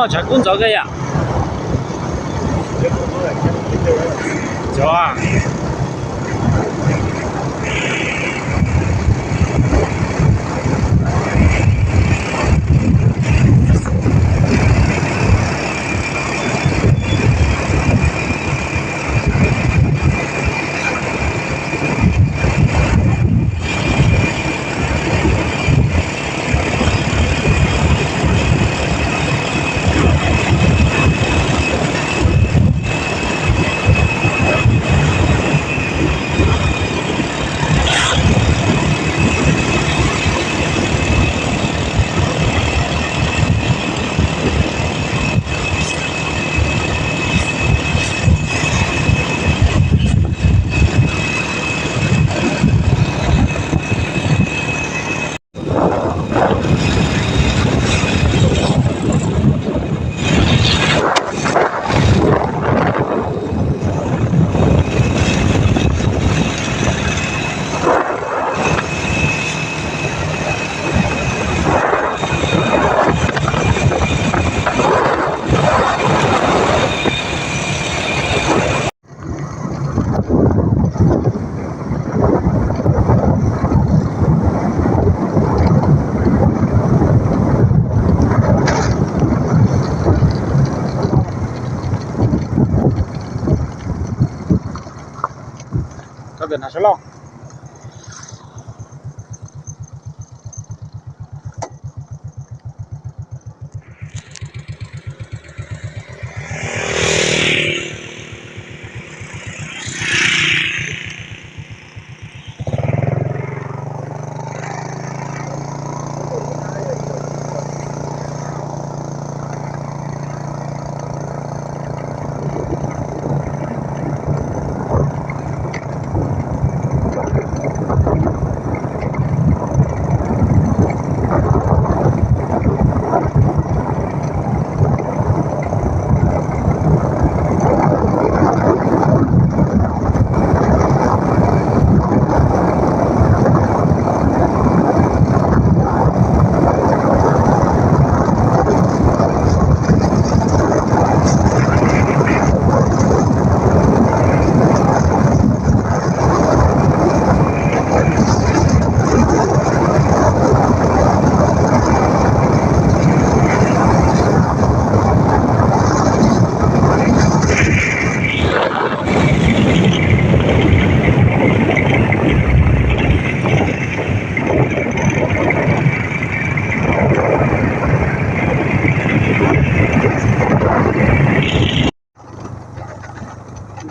Tshav kub ntxov kawg yam.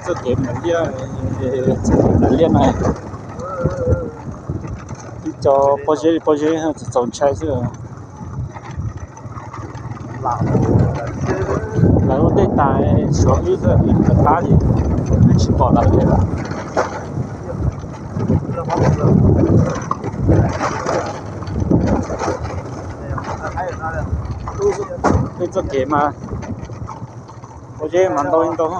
Txoj kev mus liaj, txoj kev mus liaj no, ib co pob zeb li pob zeb txaus ntshai xwb. Lawv ua ntej tas, suav wb, wb rov qab li, wb tsis pom lawv li. Tej txoj kev mas pob zeb mas ntau li ntau.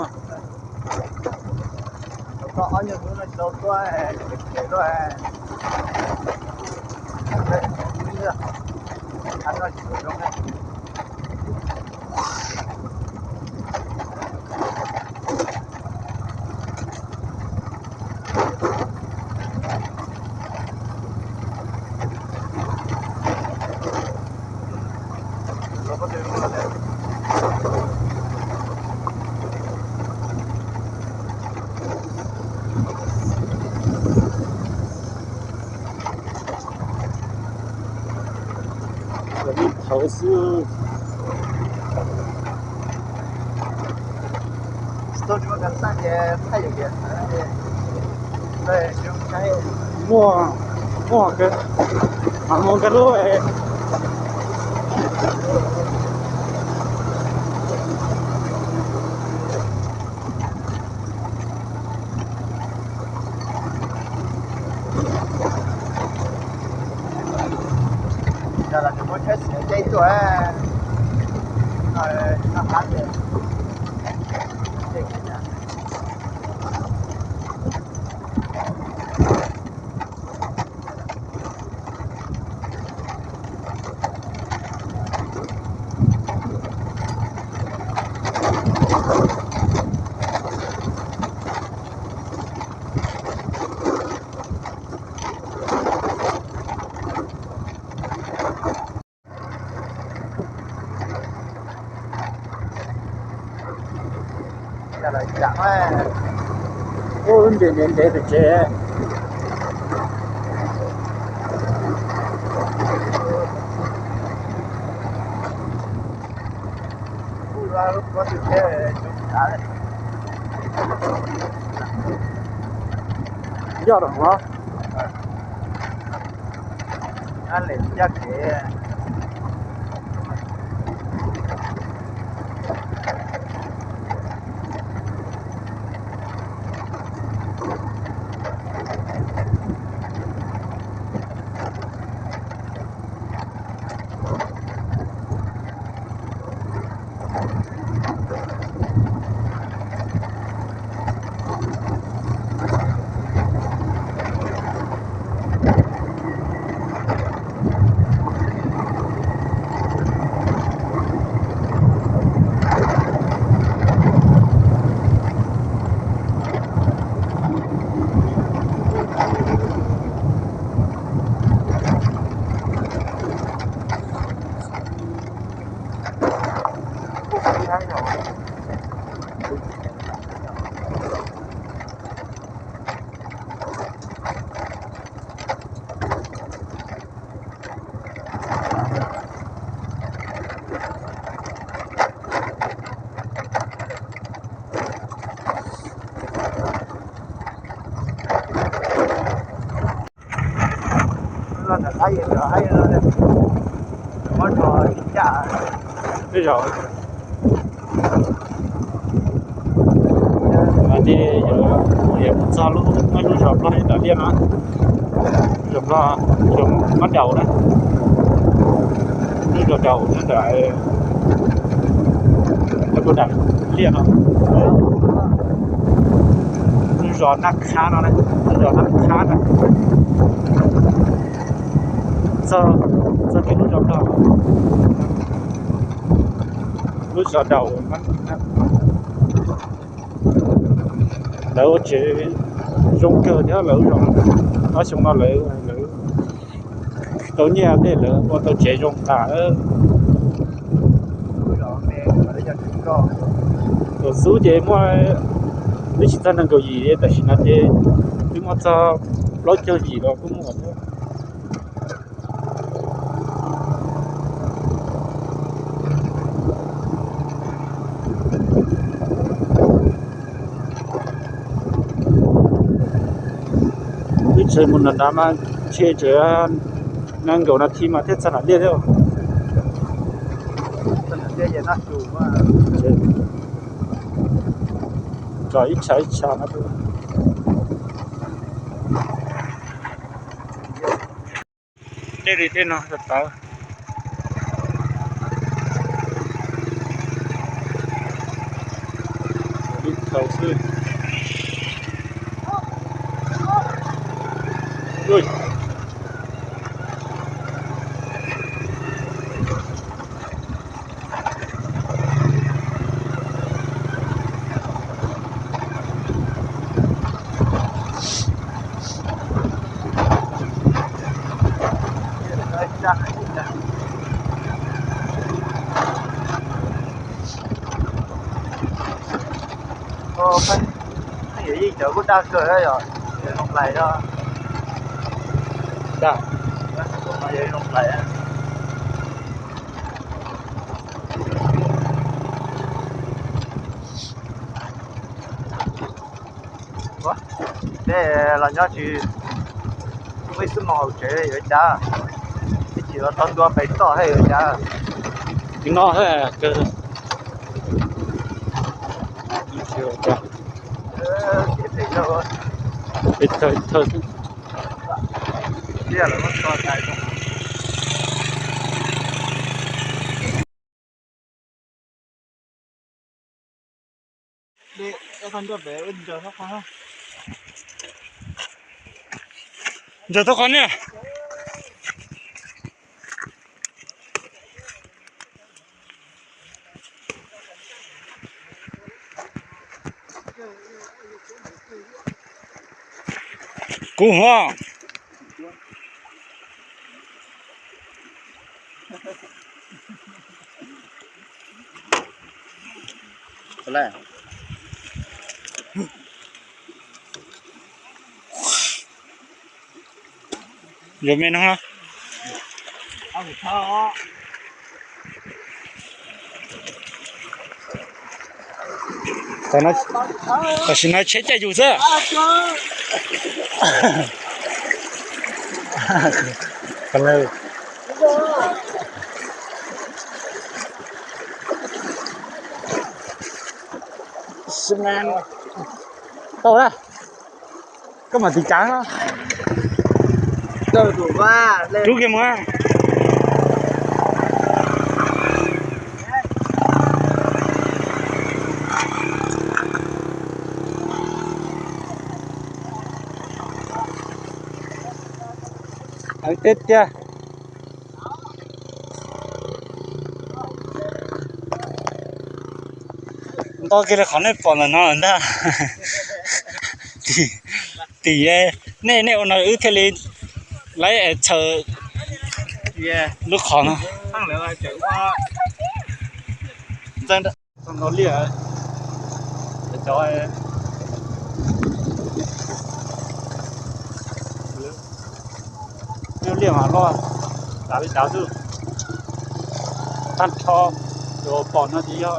Thaum xwb. Muaj, muaj kawg, mas muaj kawg lub. Ub, ntev ntev ntev pem tsev. Yog los. Tej zaum mas ces yuav mus txog lub, muaj lub zos Nplog nyob ntawm liaj no, zos Nplog, zos Mab Daus na, lub zos Daus nyob ntawm, nyob puag nram liaj no, lub zos Nab Khab no, lub zos Nab Khab no, txog, txog kiag lub zos Nplog, lub zos Daus. Lawv ua tsev zoo kawg thiab lawv ua zoo, ob xyoo no lawv, lawv tau nyiaj tej lawv ua tau tsev zoo tas. Tus xub ces muaj, twb tsis txog nees nkaum yim, tam sim no ces twb muaj txog plaub caug yim los kuj muaj thiab. Wb tseem mus nram nrad mas ntshe tseem nees nkaum nas this mas thiaj txog nram liaj thiab. Tsom ib tshav ib tshav no. Tej li tej no tawv. Ib thaum xwb. Yuav yeej cov kuj dag kawg yom, zoo lais os. Dag, zoo lais. Tej los nyob tsis muaj ib xub moos hauv tsev yuav cas, ib chim los tau ntua pem toj thiab yuav cas. Ib no thiab kawg. Ntsaws tau qhov niag. Kuv hov. Yuav me no. Tam sim no tsheb caij yus xwb. Tau lawm, koj mam tiv cav. Rub kiag mus. Tiag tiag. Nto kiag li qhov nej pom ntawm no ntag. Tim, nej, nej ua no wb thiaj li laib es txhaws lub qhov no. Ntau liaj, cov liaj mas loj, dav li dav xwb. Tag nrho cov pom no ces yog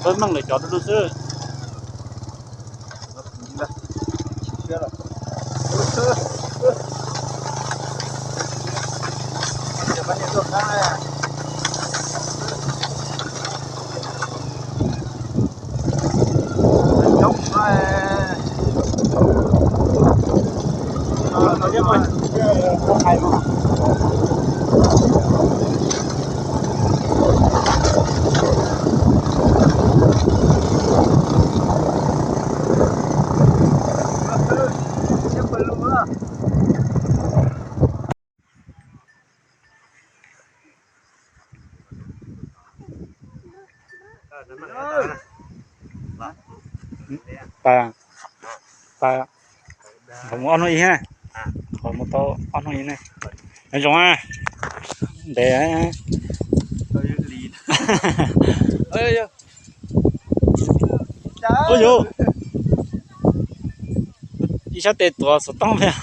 peb meej lawm cov du lug xwb. Pas, pas, qhov mus ob hnub ib na, qhov mus tau ob hnub ib na. Nyob zoo a, ntev. Ua yus, ib sab tes tuav xov tooj thiab.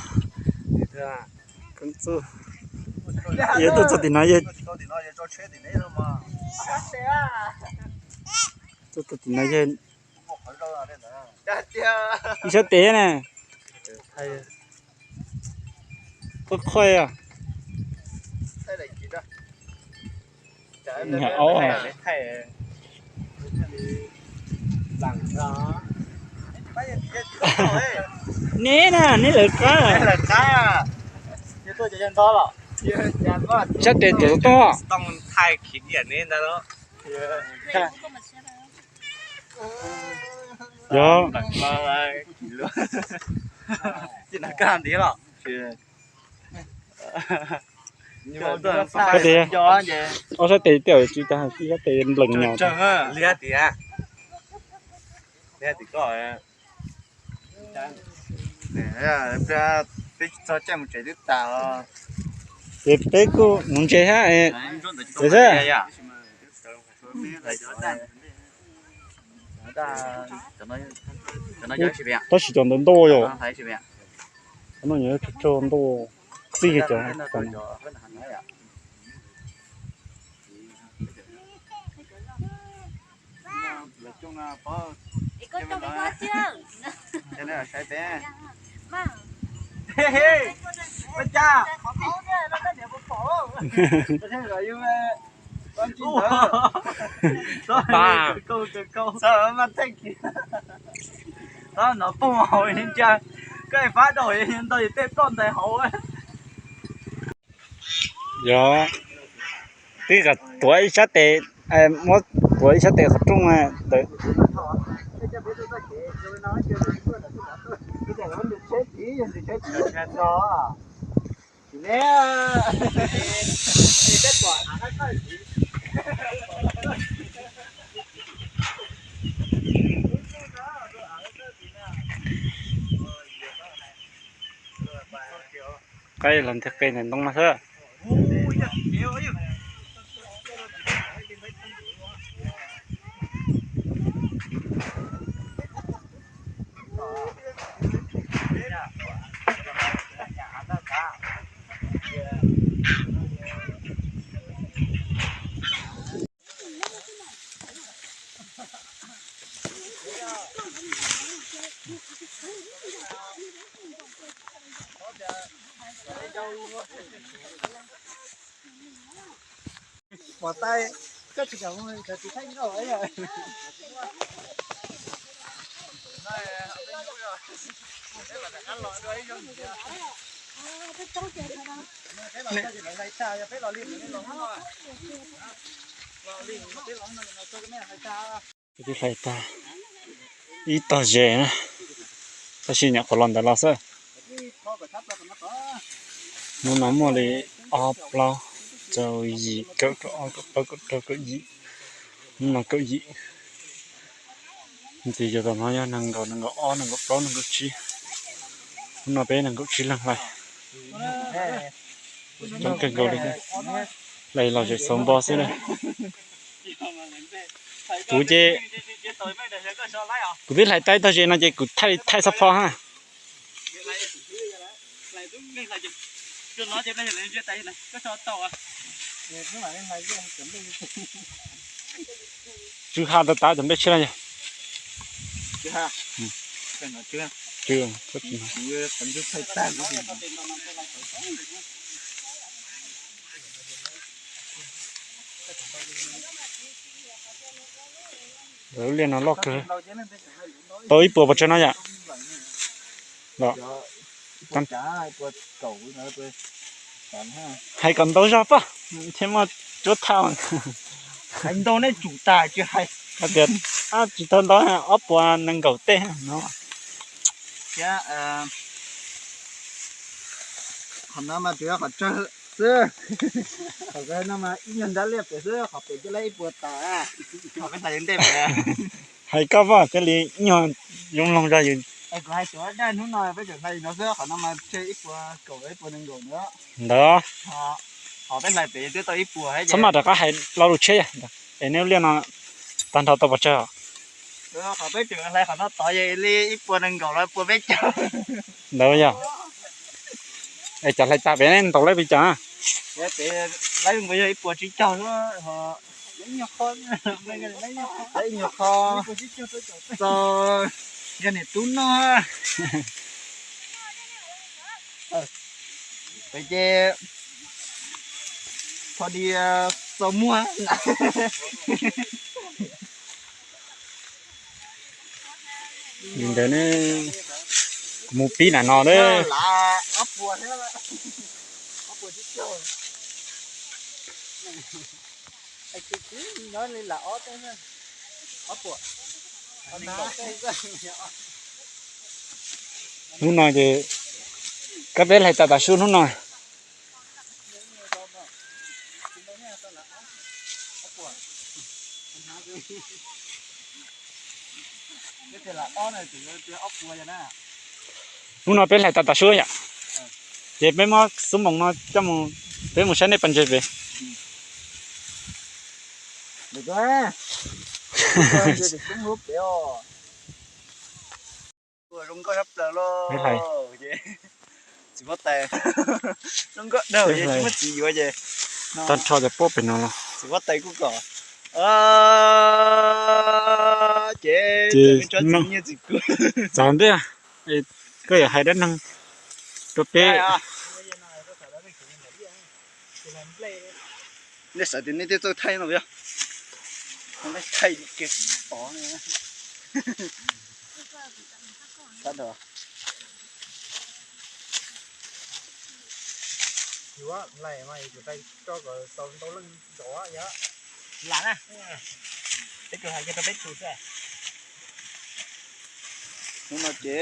Yog tuaj txog tim no yog, tuaj txog tim no yog ib sab tes na. Qhuav qhuav os. Neb na, neb lawv qab. Sab tes tuav xov tooj. Yog, koj tias ob sab tes tiaj tsis tas, ib sab tes nplees nyos. Ces peb kuj mus ntse thiab, ntse thiab. Tab sis cov ntawd ntau yom. Cov no yog tsaug ntau, txij kiag cov no. Tab no poob hauv ntsa, koj fab dau ntau tej ploj ntais hauv. Yog, twb kom tuav ib sab tes, muab tuav ib sab tes qhov rooj ntawd. Qab los ntiag qe ntawm ntoo no xwb. Pom tais, koj tsis kam mus, tsis thaij ib los. Twb hlais tag ib tog zes na, tab sis nyuam qhuav los ntawd los xwb. Hnub no muaj li ob plaub rau yim kaum rau ob kaum plaub kaum rau kaum yim, hnub no kaum yim. Ntxiv yuav tom no yog nees nkaum, nees nkaum ob, nees nkaum plaub, nees nkaum tsib. Hnub no peb nees nkaum tsib leeg hlais. Coob kawg nkaus li thiab. Hlais los zem xauv npo xwb na. Kuv ces kuv twb hlais tag ib tog zes no ces kuv thaij thaij xab pho ha. Tsw ha tas tas cov nplej tshiab na yog. Lub liaj no loj kawg. Tau ib puas pos tsawg no yom? Hais kom ntau zog poj thiab muaj cuab thaj. Hais ntau neb tsum tas tsis hais. Hais tias tsis tau ntau, ob puas nees nkaum tej no. Thiab qhov no mas tsuas yog qhov tsawg xwb. Qhov no mas ib nyuag nrab liaj pem xwb, qhov pem coj lab ib puas tas. Qhov peb hlais ntej pem. Hais koj poj thiaj li ib nyuag zoo mloog zog yus. Kuv hais tsuav daj hnub no peb tseem hlais no xwb, qhov no mas tseg ib puas kaum ib puas nees nkaum ntawd. Qhov peb hlais pem twb tau ib puas. Txhob maj rov qab hais lo lus tshiab yom. Es neb lub liaj no tag nrho tau pos tsawg os? Qhov peb tseem hlais qhov no tod yog li ib puas nees nkaum los puas peb caug. Ntawd yog. Es cov hlais tas pem ntaus laib pes tsawg? Pem laib nkaus yog ib puas tsib caug xwb. Ib nyuag qho txog yog niam tub noj. Pem ces tho di txo muag. Li ntawd ne, kuv mus pib nram no na. Hnub no ces koj peb hlais tas tas su hnub no. Hnub no peb hlais tas tas su yom. Ces peb muab xub moos no coj mus, peb mus saib nej pas ntses pem. Zoo nkauj sab plaws lauj. Txiv huab tais, zoo nkauj dhau ces tsis muaj txiv yuav ces. Tag nrho cov pob pem no los. Txiv huab tais kuj kom. Ces txiv nyiaj txiv kub. Txav ntej, koj yuav hais dab neeg rau peb. Nej xav tias nej twb txawj thaij no yog, thaij ke pov. Yuav hlais mas yuav tsum hlais tso kom tau ntau leej zov yog. Lam na, peb tsuas hais kiag rau peb tug xwb. Hnub no ces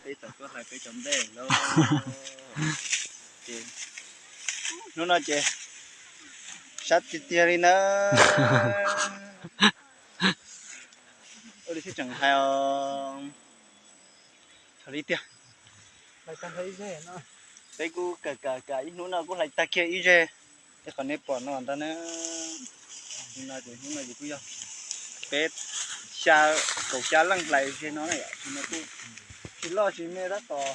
peb txawm tuaj hlais peb cov ntej lauj. Ces hnub no ces sab tiag tiag li na. Ua li thiaj tseem hais os. Thaum li tiag, peb kuj kam kam kam ib hnub no kuj hlais tag kiag ib zeg. Tej qhov nej pom no ntag na. Hnub no ces hnub no ces kuj yog peb xya, kaum xya leej hlais zeg no na yom. Hnub no kuj tsis loj tsis me tab tom.